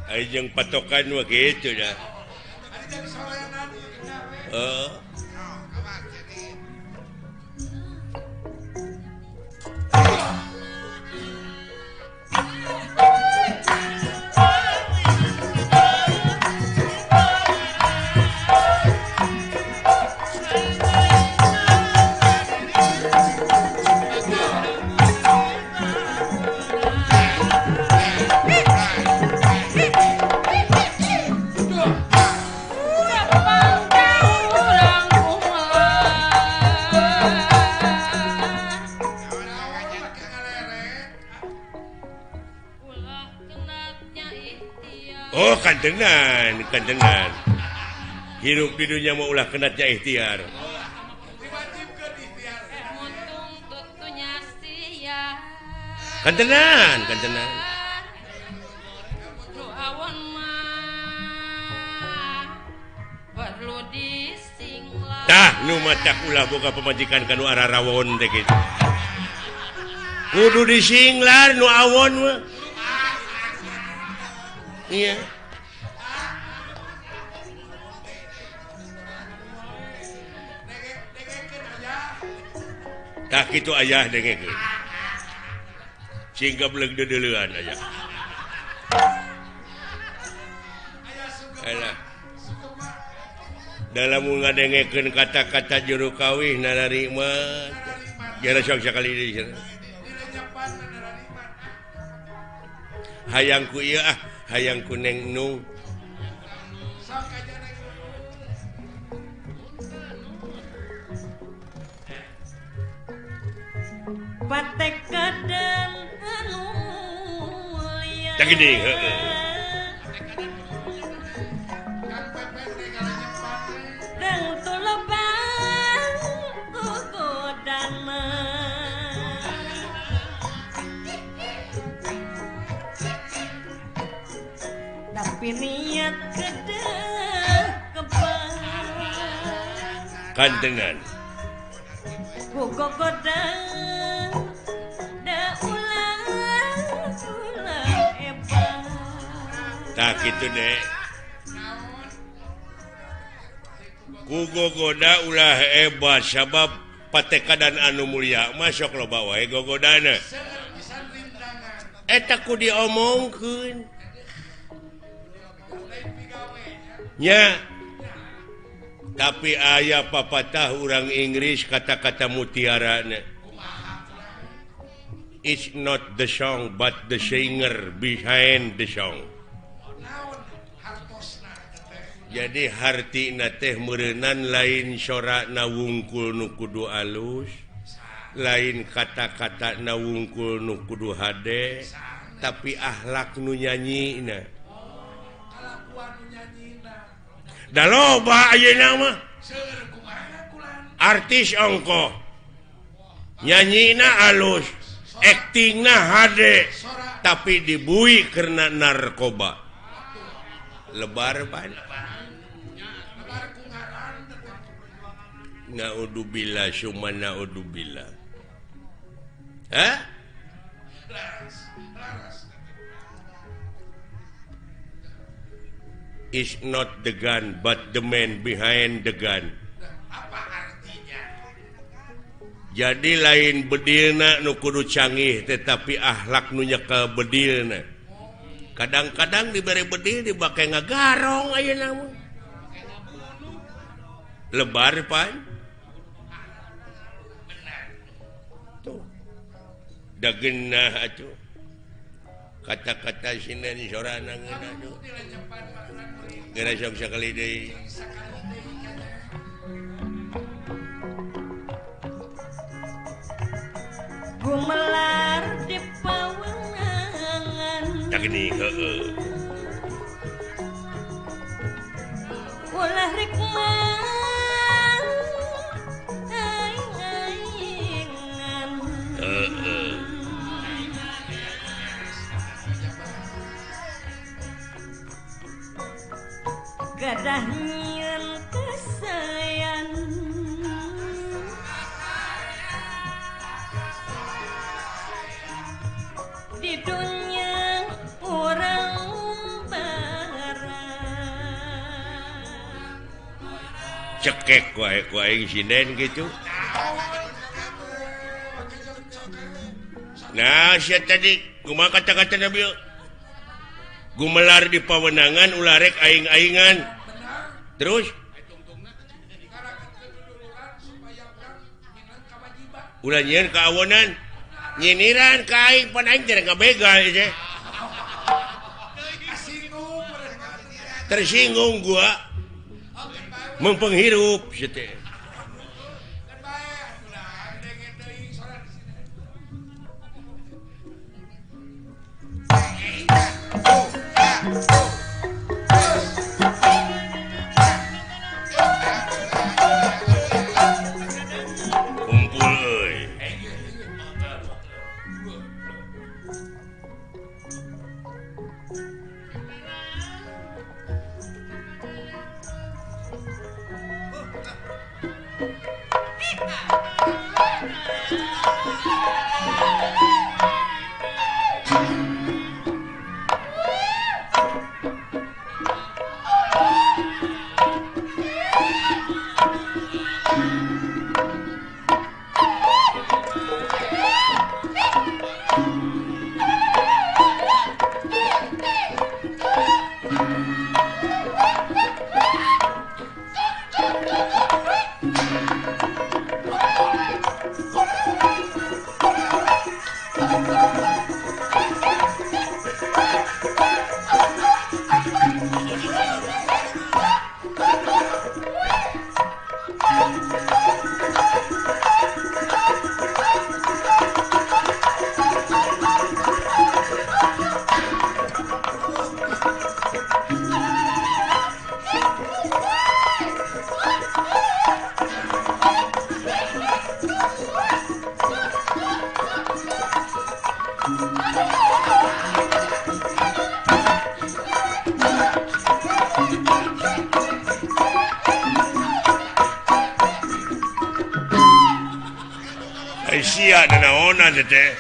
Ai jeung patokan mah kitu dah. Heeh. Oh kantenan, kantenan. Hirup di dunia mau ulah kenatnya ikhtiar. Kantenan, kantenan. Tah nu matak ulah boga pamajikan kanu ararawon teh kitu. Kudu disinglar nu awon mah. Iya. Tah kitu ayah dengekeun. Sing gableg deudeuleun ayah. Alah. Dalam ngadengekeun kata-kata juru kawih nararima. Jara sok sakali deui cenah. Hayang ku ieu ah, hayang ku Neng Nung. Patekadan anu mulia. Tah geuning heueuh. Dang tulebang gogodana. Tapi niat kedeh kebang. Kantengan. Gogodang da ulang ulang ebang. Tah kitu deh. Ku gogoda ulah hebat sabab patekadan anu mulia mah sok loba wae gogodana. Eta ku diomongkeun. Nya. Tapi aya papatah urang Inggris kata-kata mutiarana. It's not the song but the singer behind the song. Jadi hartina teh meureunan lain sorana wungkul nu kudu alus, lain kata-kata na wungkul nu kudu hade, tapi akhlak nu nyanyina. Da loba ayeuna mah. Artis ongkoh. Nyanyina alus, aktingna hade, tapi dibui karena narkoba. Lebar pan. Naudzubillah summa naudzubillah. Hah? It's not the gun but the man behind the gun. Apa artinya? Jadi lain bedilna nu kudu canggih tetapi akhlak nu nyekel bedilna. Kadang-kadang dibere bedil dibake ngagarong ayeuna mah. Lebar pan. Tuh. Da geunah atuh. Kata-kata sinden sorana ngeunah tuh. Geura sok sakali deui. Gumelar di pawenangan. Tah geuning heueuh. Ulah rikman aing-aingan. Heeh. Gadah nyieun kesayan. Di dunia urang bae. Cekek wae ku aing sinden gitu. Nah, sia tadi kumaha kata-kata Nabi? Gumelar di pawenangan ulah rek aing-aingan. Terus ulah nyieun kaawonan, nyiniran ka aing pan aing teh ngabegal teh. Tersinggung gua. Mempenghirup sia teh. Kumpul euy. Sia nanaonan teh.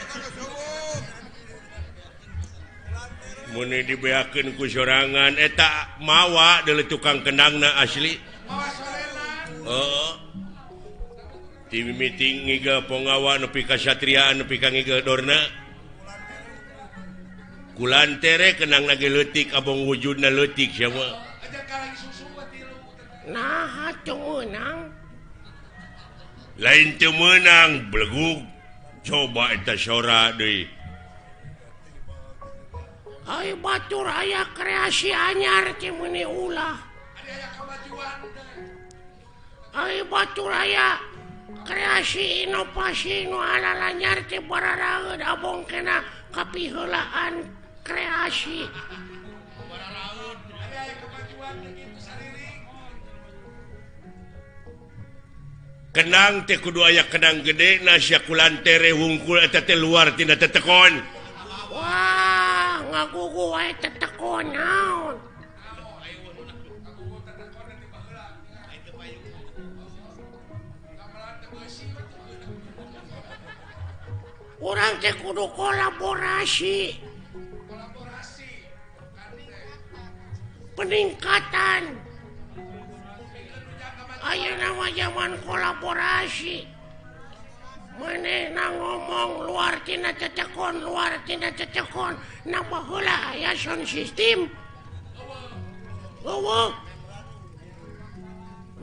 Mun dibeakeun ku sorangan eta mawa deuleu tukang kendangna asli. Heeh. Ti mimiti ngigel ponggawa nepi ka satriaan nepi ka ngigel dorna. Kulantere kendangna ge leutik abong wujudna leutik sia mah. Nah, teu meunang. Lain teu meunang belegug. Coba eta sora deui. Ai batur aya kreasi anyar teh meuni ulah. Ai batur aya kreasi inovasi nu alalanyar teh bararaeud abong kena kapiheulaan kreasi. Kenang teh kudu aya kenang gede na sia kulantere wungkul eta teh luar tina tetekon. Wah, ngagugu wae tetekon naon. Urang teh kudu kolaborasi. Peningkatan. Ayeuna mah zaman kolaborasi. Manehna ngomong luar tina tetekon, luar tina tetekon, na baheula aya sound system. Eueuh.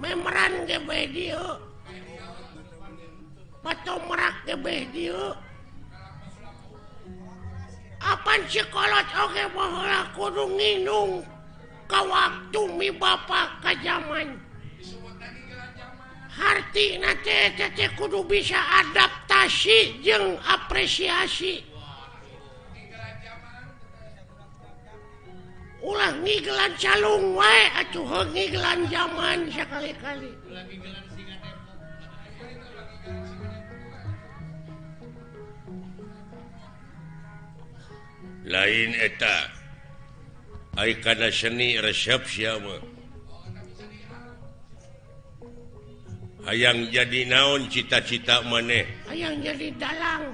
Memeran ge bae dieu. Patomrak ge bae dieu. Apan si kolot oge baheula kudu nginung ka waktu mi bapa ka zaman. Hartina teh teh kudu bisa adaptasi jeung apresiasi. Ulah ngigelan calung wae atuh heuh ngigelan zaman sakali-kali. Lain eta ai kana seni resep sia mah. Hayang jadi naon cita-cita maneh? Hayang jadi dalang.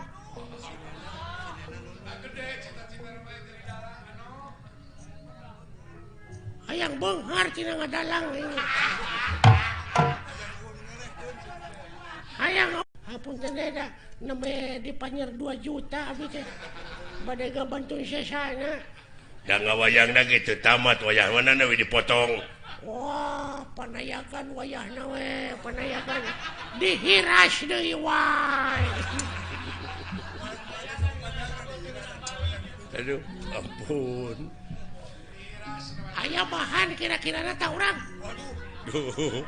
Hayang beunghar tina ngadalang ini. Hayang hapunten da nembe dipanyer 2 juta abi teh. Bade gabantu sesana. Da ngawayangna ge teu tamat wayah mana we dipotong. Wah, panayakan wayahna we, panayakan dihiras deui wae. Aduh, ampun. Aya bahan kira-kirana ta urang. Duh.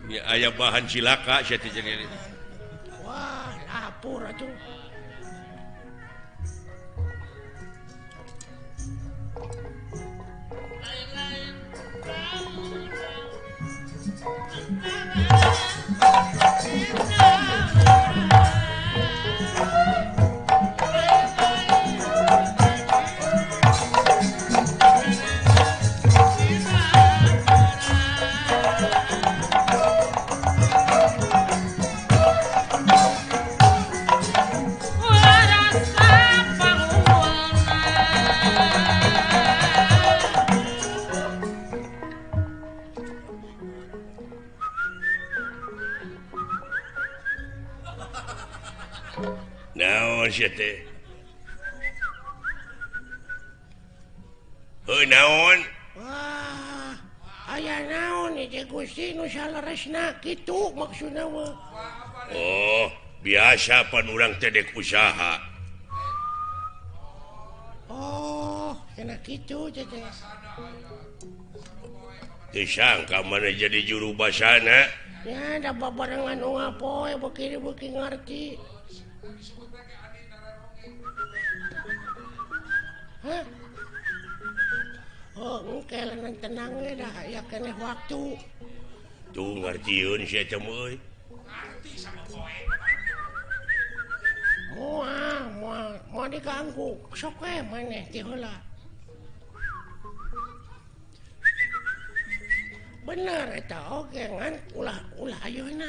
Ya aya bahan cilaka sia teh jadi. Wah, lapur atuh. Naon sia teh? Heuh naon? Wah, aya naon ieu Gusti nu saleresna kitu maksudna mah. Oh, biasa pan urang teh dek usaha. Oh, cenah kitu teh. Teu sangka maneh jadi juru basana. Ya, da babarengan unggal poe beuki-beuki ngarti. Hah? Oh, engke leungeun tenang we dah aya keneh waktu. Tuh ngartieun sia teh euy. Ngarti sama poe. Moal, moal, moal diganggu. Sok we maneh ti heula. Bener eta oge ngan ulah ayeuna.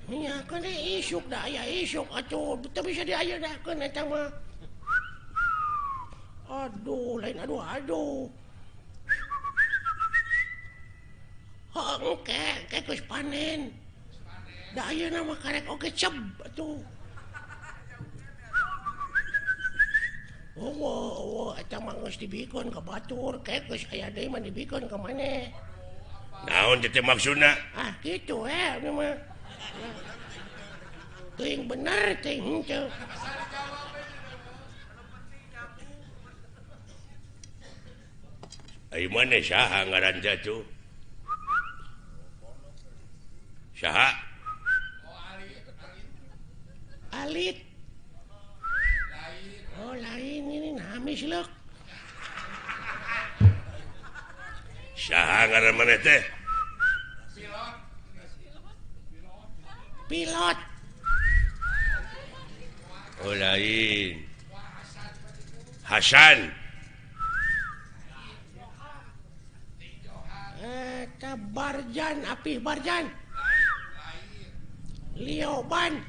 Nya keun isuk da aya isuk atuh teu bisa diayenakeun eta mah. Aduh, lain aduh aduh. Heuh, engke engke geus panen. Da ayeuna mah karek oge ceb atuh. Oh, eta mah geus dibikeun ka batur, ke geus aya deui mah dibikeun ka maneh. Naon teh maksudna? Ah, kitu we ieu mah. Teuing bener teuing henteu. Ai maneh saha ngaran teh atuh? Saha? Alit. Oh, lain ini hamis leuk. Saha ngaran maneh teh? Pilot. Oh, lain. Hasan. Eta Barjan, Apih Barjan. Lioban.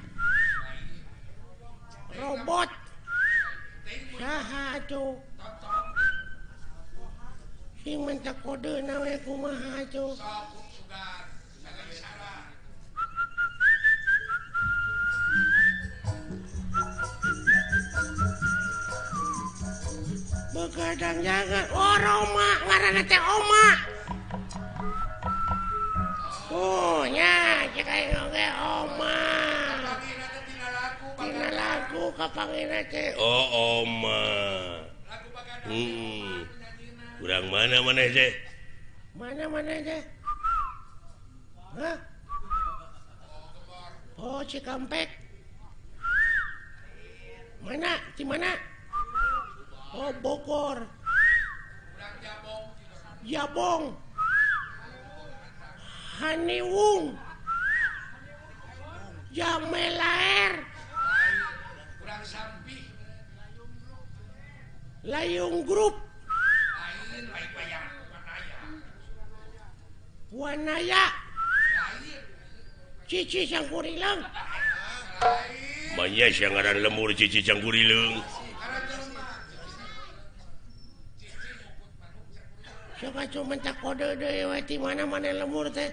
Robot. Saha atuh? Sing minta kode na we kumaha atuh? Begadang jangan. Oh, Roma, ngaranna teh Oma. Oh, nya cek aing oge Oma. Tina lagu kapangina teh. Oh, Oma. Urang mana maneh teh? Mana maneh teh? Hah? Oh, Cikampek. Mana? Di mana? Oh, Bogor. Jabong. Haniwung. Jamelaer. Layung Group. Wanaya. Cici Cangkurileung. Manya sia ngaran lemur Cici Cangkurileung. Sok atuh mentak kode deui we ti mana-mana lemur teh.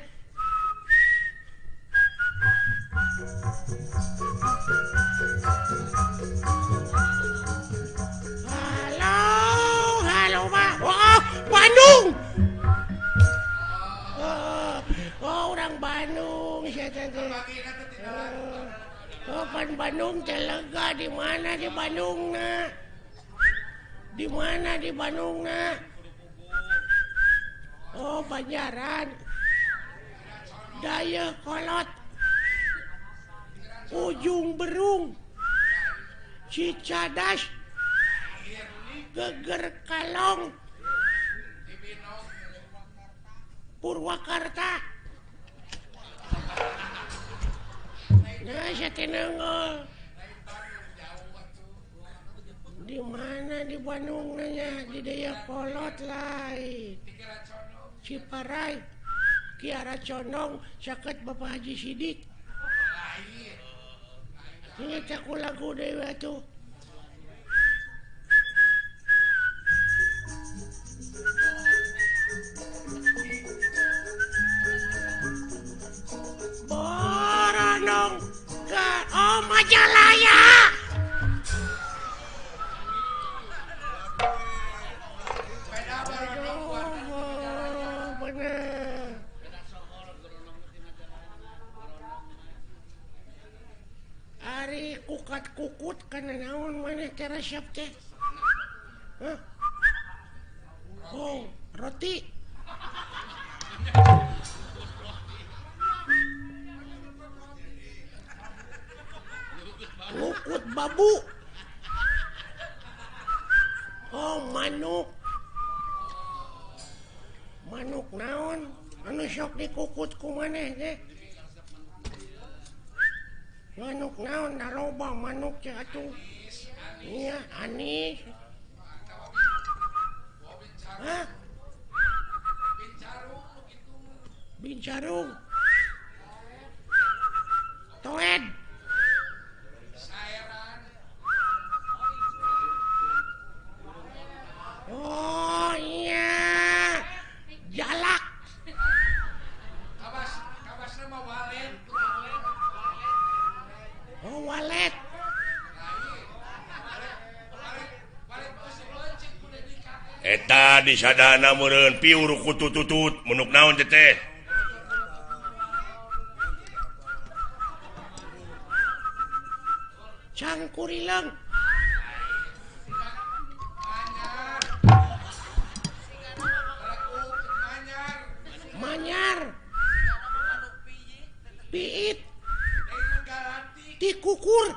Pan Bandung teh lega di mana di Bandungna? Di mana di Bandungna? Oh, Banjaran. Dayakolot. Ujung Berung. Cicadas. Geger Kalong. Purwakarta. Nah, saya tenangol. Di mana di Bandung nanya di Dayakolot lain. Ciparai, Kiara Condong, caket Bapak Haji Sidik. Ini caku lagu dewa tuh. Boronong ke oh Majalaya. Aduh, bener. Ari kukat-kukut kana naon maneh teh resep teh? Hah? Oh, roti. Lukut babu. Oh, manuk. Manuk naon? Anu sok dikukut ku maneh teh? Manuk naon naroba manuk teh atuh. Iya, anis. Hah? Bincarung. Toed. Oh iya, jalak. Kabas, kabasna mah walet. Oh walet. Eta di sadana meureun piur kutututut menuk naon teh teh. Cangkurileung. Manyar. Piit. Tikukur.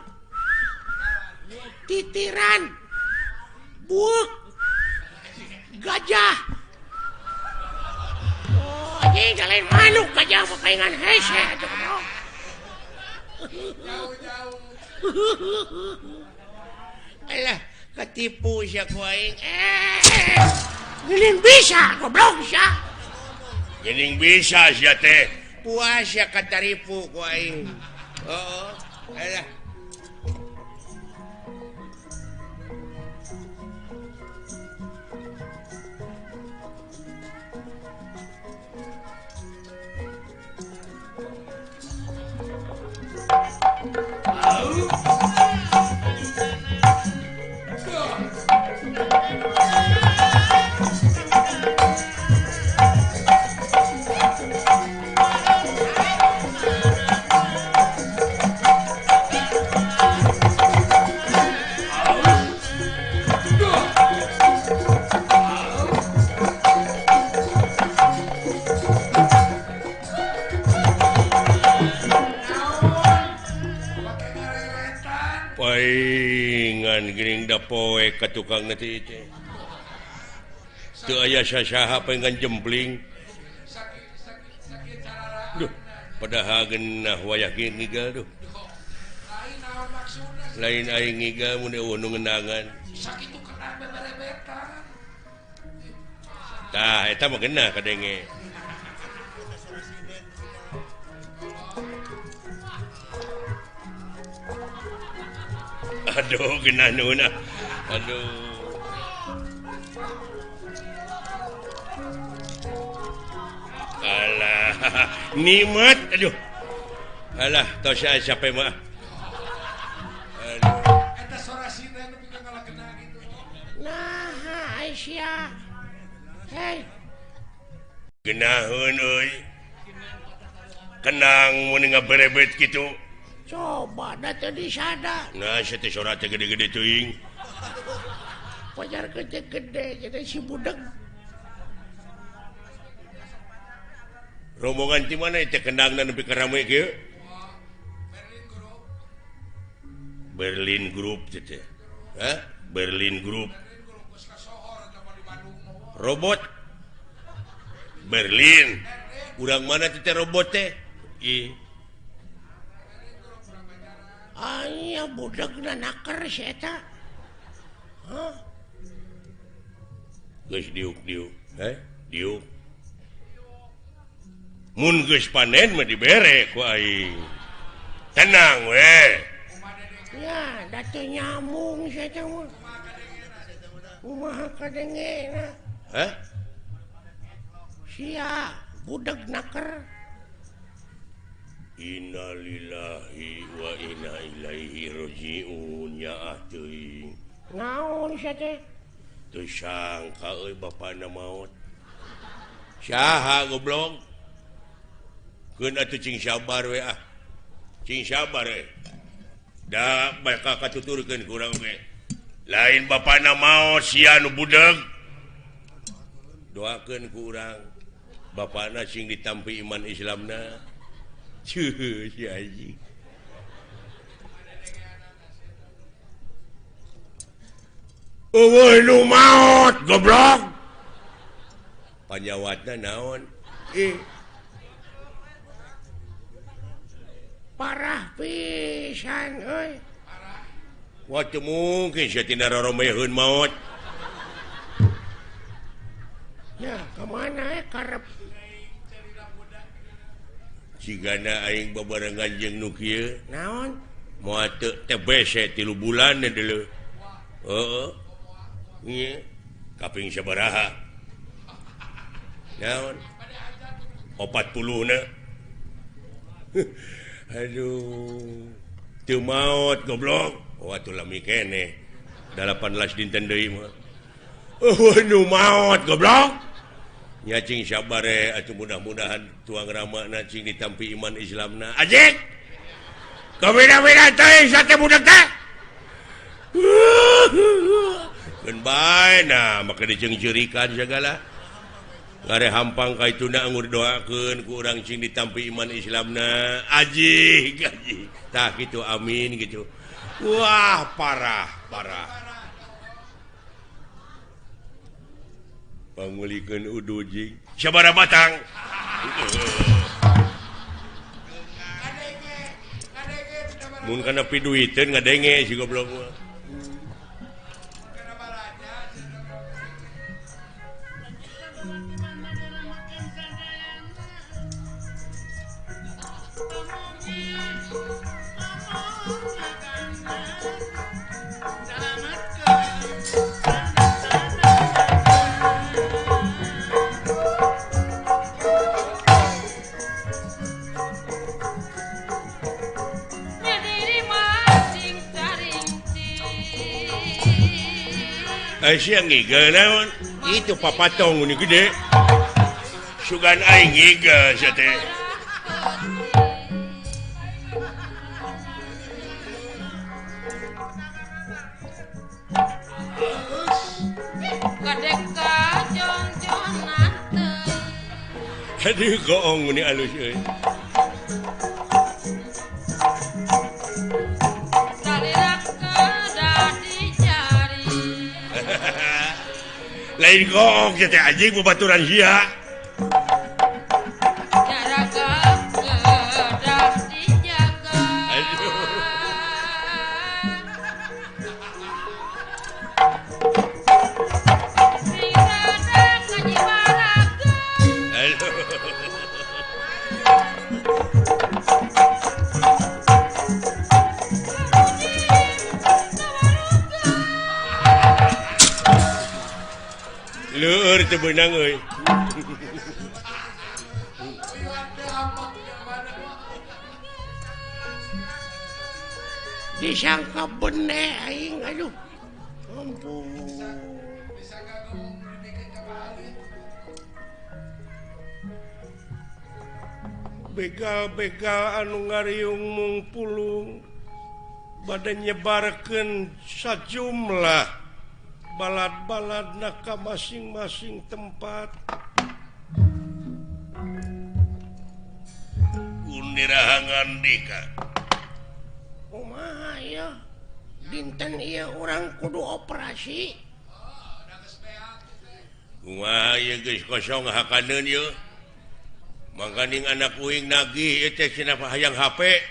Titiran. Buuk. Gajah. Oh, anjing lain manuk gajah mah kaingan hese atuh. Jauh-jauh. Alah, ketipu sia ku aing. Geuning bisa goblok sia. Geuning bisa sia teh. Puas sia kataripu ku aing. Heeh. Alah. Paingan geuning da poe ka tukang teh teh. Teu aya sasaha paingan jempling. Duh, padahal geunah wayah ge ngigal duh. Lain aing ngigal mun eueuh nu ngenangan. Sakitu kenang beberebetan. Tah eta mah geunah kadenge. Aduh, genah nuhun ah. Aduh. Alah, nikmat aduh. Alah, tos aya sape mah. Aduh. Eta sora sinden nepi ka ngalakena gitu. Nah, Aisyah. Hei. Genaheun euy. Kenang mun ngaberebet kitu. Coba da teu disada. Nah, sia teh sora teh gede-gede teuing. Pajar gede-gede jadi si budeg. Rombongan ti mana teh kendangna nepi ka rame kieu? Berlin Group teh teh. Hah? Berlin Group. Robot Berlin. Urang mana teh robot teh? Ih. Aya budegna naker si eta. Hah? Geus diuk-diuk, heh? Diuk. Mun geus panen mah dibere ku aing. Tenang we. Ya, da teu nyambung si eta mah. Kumaha kadengena? Hah? Sia budeg naker. Innalillahi wa inna ilaihi rajiun ya ah teuing. Naon sia teh? Teu sangka euy bapana maot. Saha goblok? Keun atuh cing sabar we ah. Cing sabar we. Da bakal katuturkeun ku urang ge. Lain bapana maot sia nu budeg. Doakeun ku urang bapana sing ditampi iman Islamna. Cuh, si anjing. Eueuh nu maot goblok. Panyawatna naon? Ih. Parah pisan euy. Wah teu mungkin sia tina roromeheun maot. Ya, kemana karep? Cigana aing babarengan jeung nu kieu. Naon? Moal teu TBC 3 bulan deuleu. Heeh. Ieu kaping sabaraha? Naon? 40 na. Aduh. Teu maot goblok. Oh atuh lami keneh. 18 dinten deui mah. Oh nu maot goblok. Nya cing sabar atuh mudah-mudahan tuang ramana cing ditampi iman Islamna. Ajik. Kabeda-beda teh sate budak teh. Keun bae nah make diceungceurikan sagala. Ngare hampang ka ituna anggur doakeun ku urang cing ditampi iman Islamna. Ajik, ajik. Tah kitu amin gitu. Wah, parah, parah. Pangulikeun udu jing sabaraha batang. Mun kana piduiteun ngadenge si goblok mah. Sia ngigel naon? Itu papatong ini gede. Sugan aing ngigel sia teh. Aduh goong ini alus euy. Lain goong sia teh anjing babaturan sia. Leur teu beunang euy. Disangka bene aing aduh. Ampun. Begal-begal anu ngariung mung pulung bade nyebarkeun sajumlah balad-baladna ka masing-masing tempat. Undirahangan dika. Kumaha ieu? Dinten ieu urang kudu operasi. Kumaha ieu geus kosong hakaneun ieu? Mangkaning anak uing nagih ieu teh cenah hayang HP.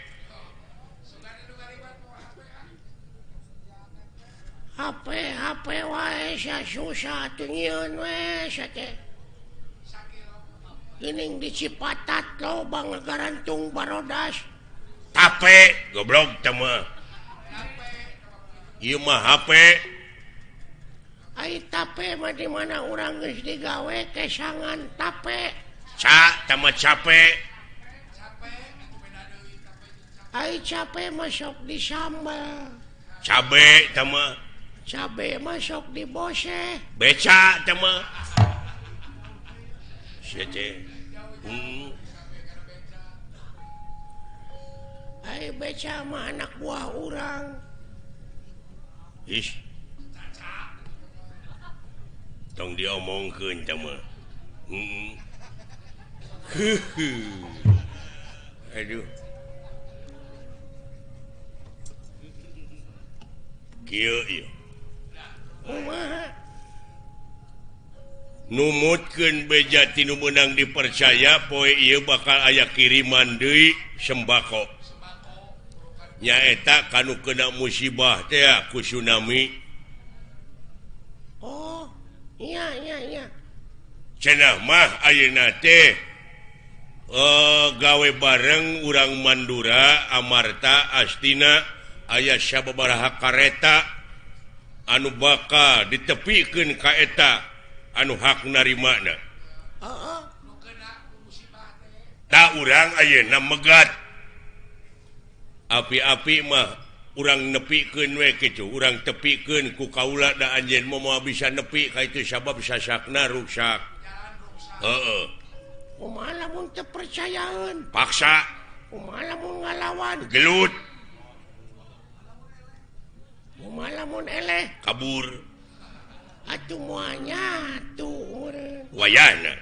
HP HP wae sia susah atuh nyieun we sia teh. Geuning di Cipatat loba ngagarantung barodas. Tape goblok teh mah. Ieu mah HP. Ai tape mah di mana urang geus digawe kesangan tape. Ca tama cape. Ai cape masuk di sambal. Cabe tama. Cabe masuk di bose. Beca tama. Sia teh. Ai beca mah anak buah urang. Ih. Tong diomongkeun tama. Aduh. Kieu ieu. Kumaha? Numutkeun beja ti nu meunang dipercaya poe ieu bakal aya kiriman deui sembako. Nyaeta kanu kena musibah teh ku tsunami. Oh, iya iya iya. Cenah mah ayeuna teh gawe bareng urang Mandura Amarta Astina aya sababaraha kareta anu bakal ditepikeun ka eta anu hak narimana. Heeh. Ta urang ayeuna megat. Api-api mah urang nepikeun we kitu, urang tepikeun ku kaula da anjeun moal bisa nepi ka itu sabab sasakna ruksak. Heeh. Kumaha lamun teu percayaeun? Paksa. Kumaha lamun ngalawan? Gelut. Kumaha lamun eleh? Kabur. Atuh moal nyatu meureun. Wayahna.